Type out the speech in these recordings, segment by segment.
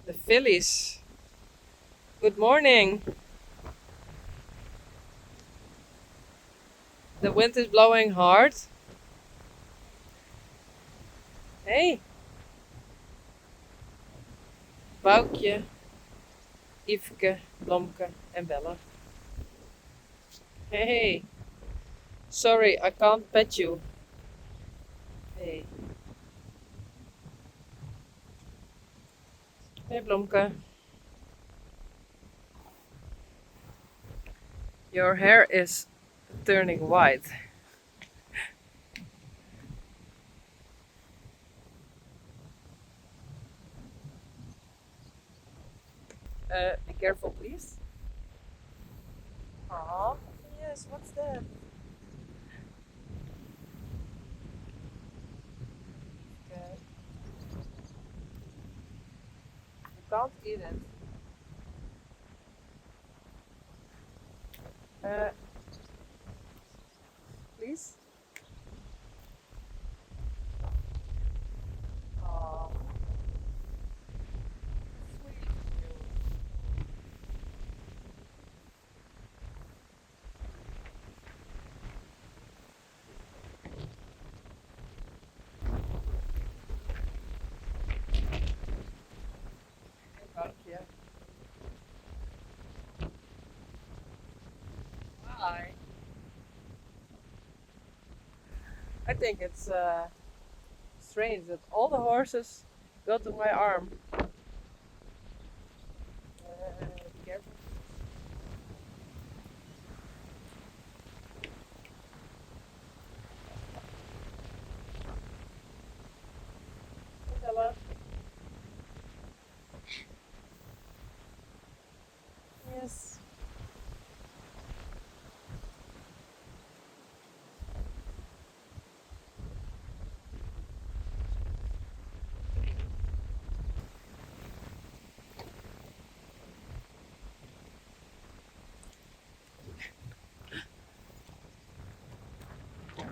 The fillies. Good morning. The wind is blowing hard. Hey. Boukje, Yfke, Blomke en Bella. Hey. Sorry, I can't pet you. Hey. Hey Blomke. Your hair is turning white. Be careful, please. Aw, yes, what's that? Okay. You can't eat it. Please? Aw. Sweet of you. Hey, Boukje. Hi. I think it's strange that all the horses go to my arm. Be careful. Hey, Bella. Yes.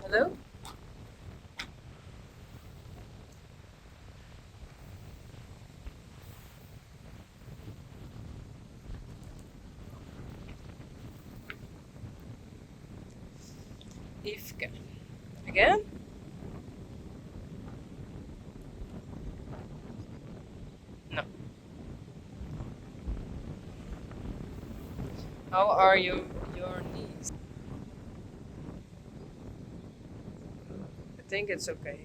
Hello? Yfke. Again? No. How are your knees? I think it's okay.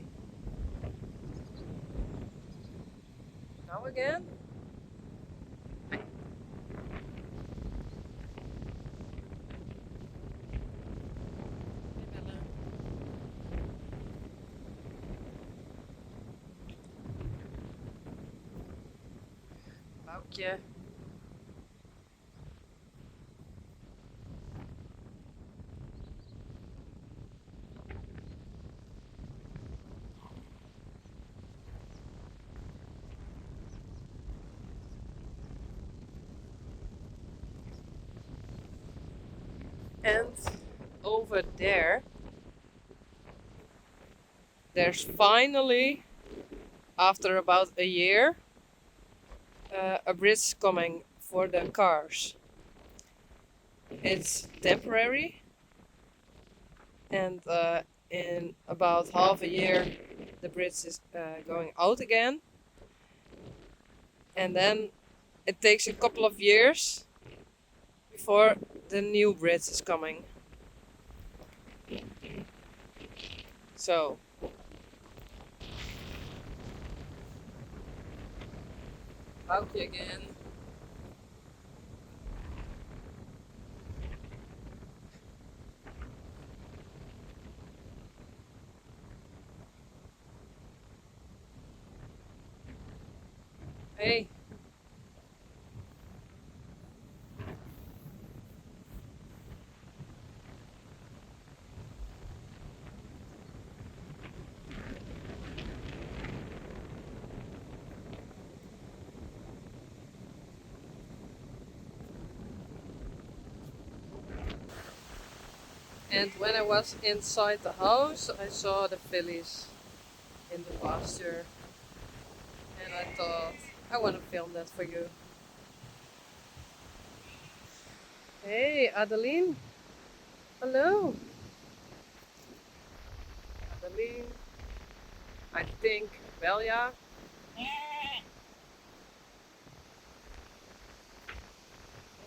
Now again? Hey. Hey Bella. Boukje. And over there, there's finally, after about a year, a bridge coming for the cars. It's temporary, and in about half a year the bridge is going out again, and then it takes a couple of years before the new bridge is coming. So Boukje again. Hey. And when I was inside the house, I saw the fillies in the pasture, and I thought, I want to film that for you. Hey Adeline. Hallo. Adeline. I think Belja.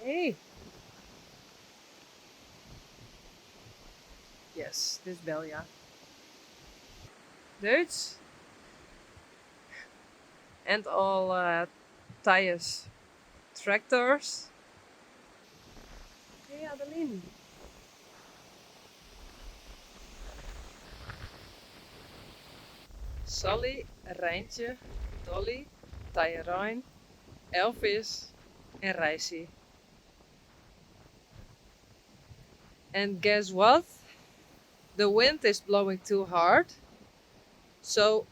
Hey. Yes, this is Belja. Duits. And all tires, tractors. Hey Adeline. Sally, Reintje, Dolly, Tyrine, Elvis and Reisi. And guess what? The wind is blowing too hard, so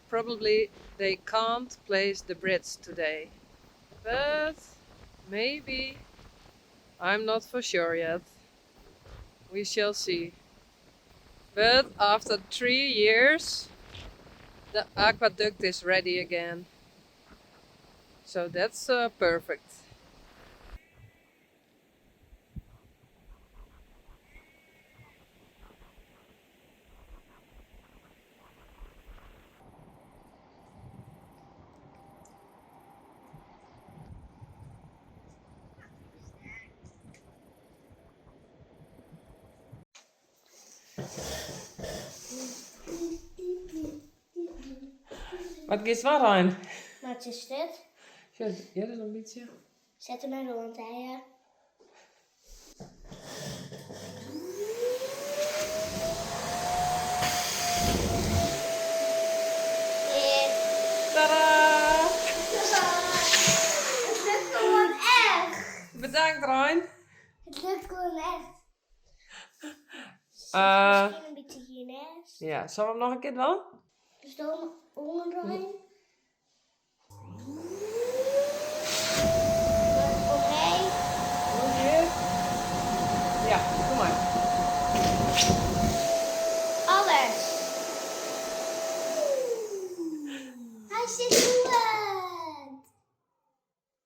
probably they can't place the bridge today. But maybe, I'm not for sure yet. We shall see. But after 3 years, the aqueduct is ready again. So that's perfect. Wat giest waar rein? Wat is dit? Ja, dat is een beetje. Zet hem maar rond, hè. Tadaa! Het lukt gewoon echt. Bedankt, Rijn. Het lukt gewoon echt. Misschien een beetje hiernaast. Ja, zullen we hem nog een keer doen? Dus dan omdraaien. Oké. Nog een keer. Ja, kom maar. Alles. Hij zit goed.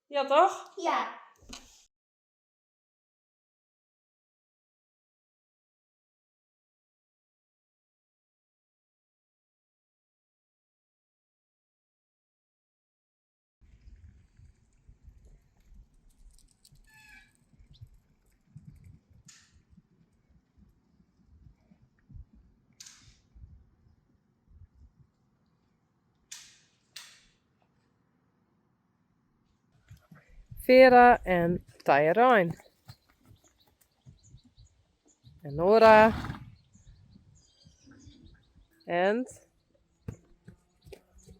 Ja, toch? Ja. Vera en Tyrone. En Nora. En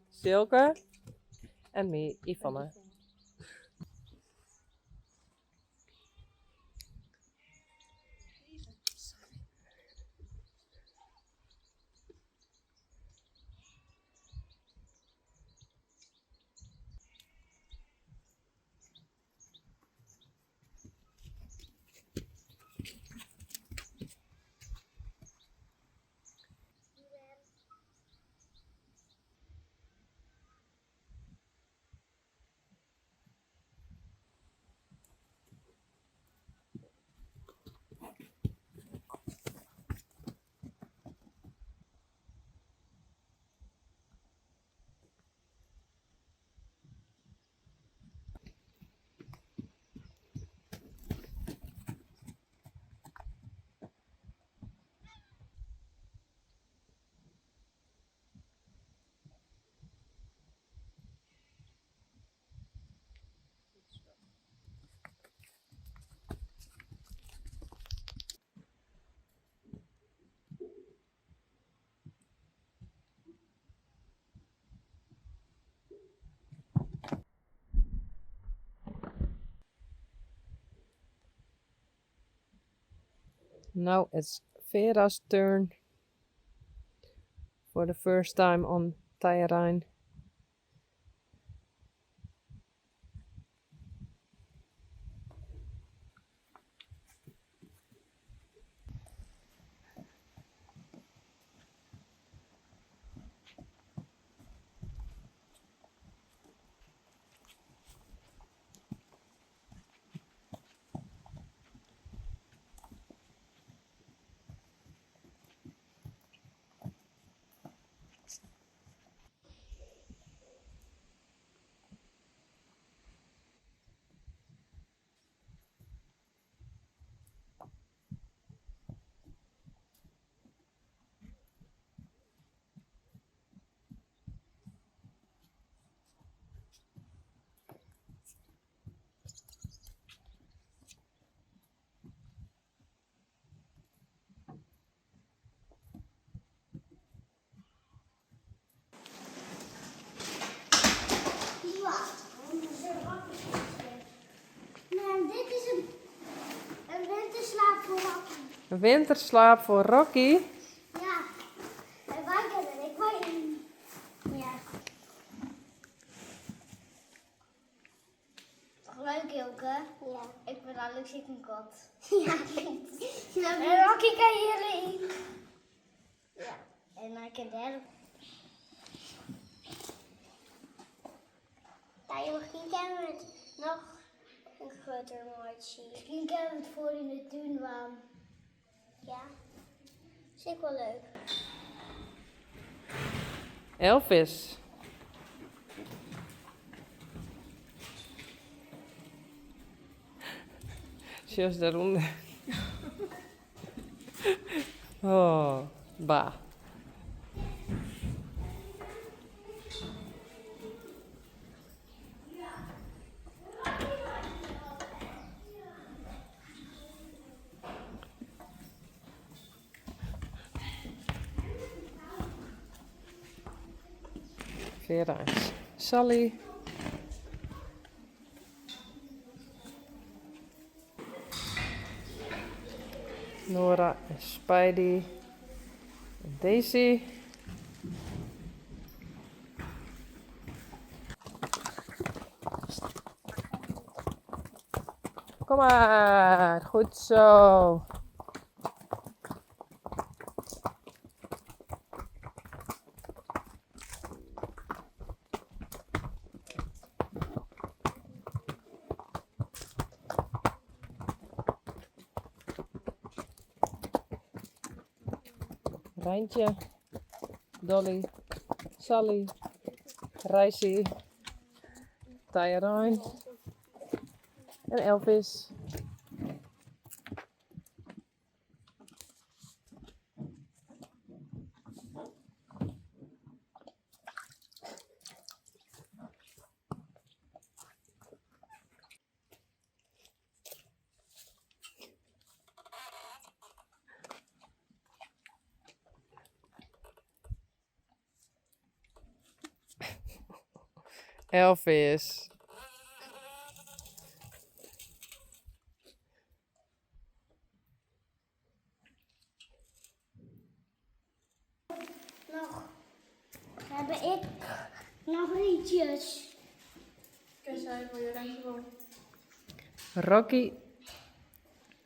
Silke. En me, Yvonne. Now it's Vera's turn for the first time on Tyrine. Winterslaap foar Rocky. Ja, en wy kinne der ek wol yn. Ja. Toch leuk, Ilke? Ja. Ik ben dadelijk ek in kat. Ja. En Rocky kan hjiryn. Ja. En dan kin dêr. Ja, miskien kinne we it noch grutter meitsje. Miskien kinne we it foar yn de tún dwaan. Ja, is ek wol leuk. Elvis. Sjochst dêrûnder. Oh, bah. Vera en Sally. Nora en Spidey en Daisy. Kom maar, goed zo. Reintje, Dolly, Sally, Reisy, Tyrone en Elvis. Elvis. Noch heb ik noch liedjes. Rocky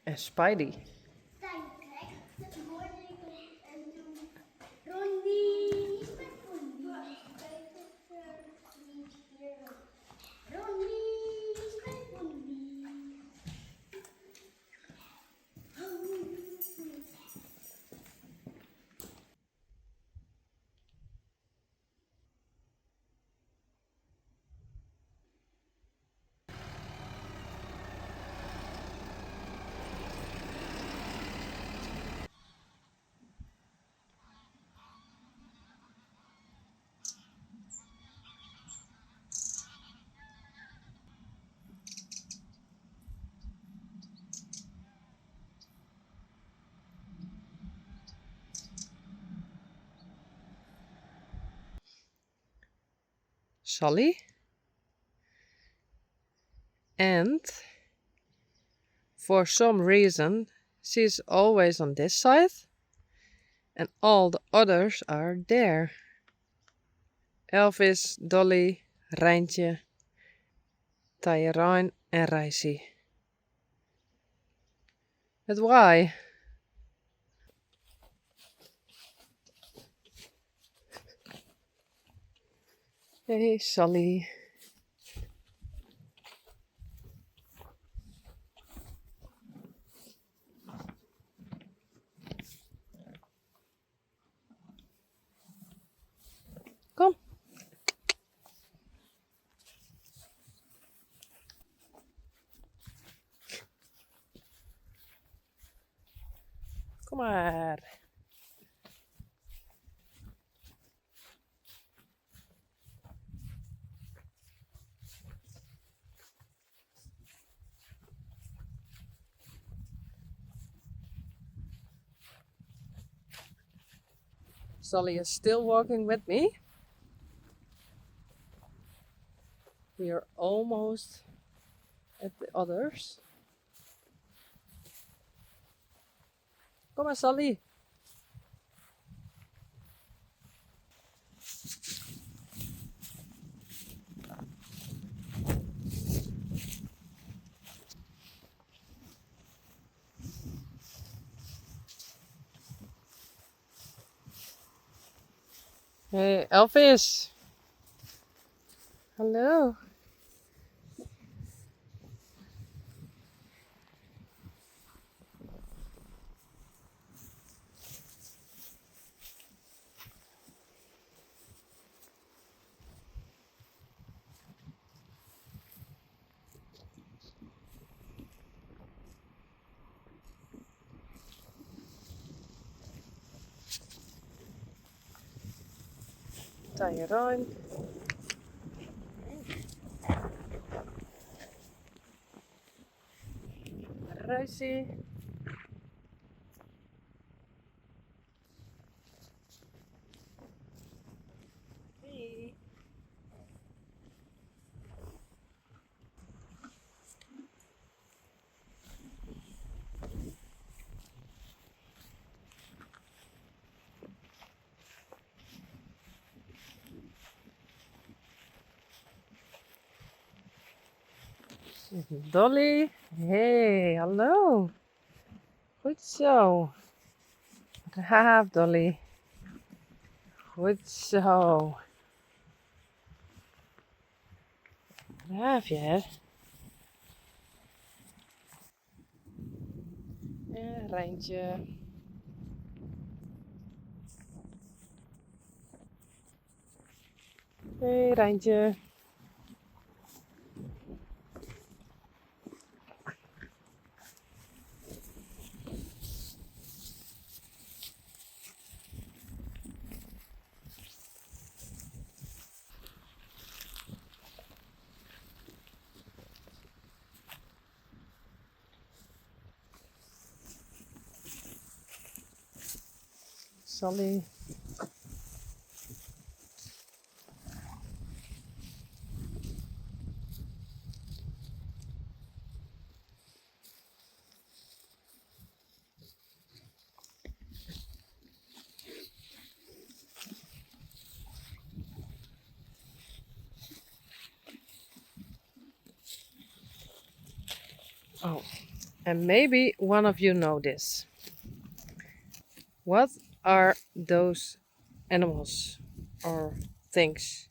en Spidey. Sally. And for some reason, she's always on this side and all the others are there. Elvis, Dolly, Reintje, Tyrone en Reisy. But why? Hey Sally. Kom. Kom maar. Sally is still walking with me. We are almost at the others. Kom mar Sally. Hey Elvis. Hallo. Tangerijn. Ruisie. Hey. Dolly. Hey, hallo. Goed zo. Braaf, Dolly. Goed zo. Braaf, hè? En Rijntje. Hey, Rijntje. Sally. Oh, and maybe one of you know this. What are those animals or things?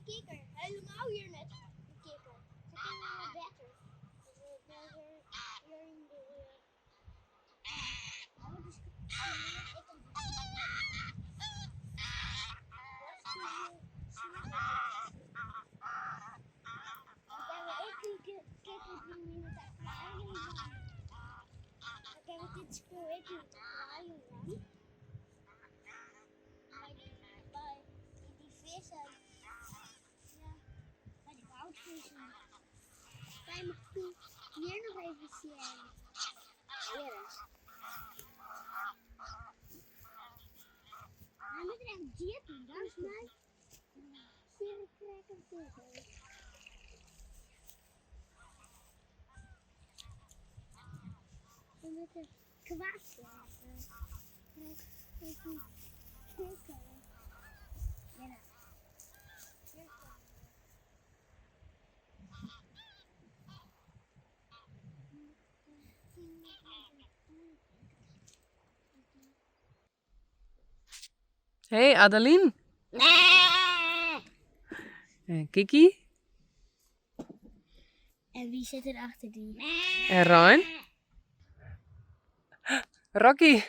Kikker, helemaal hier net een kikker. Ze kunnen wel beter. Dit speel ik in het aquarium. Bij die vissen. Ja, bij de goudvissen. Wij mogen hier nog even zien. Hier. Hij moet er echt diep in, dat is mij. Zeer trekken vissen. We moeten kwaad blijven. Kikker. Ja. Hey Adeline. En Kiki. En wie sit der achter dy? En Rein. Rocky.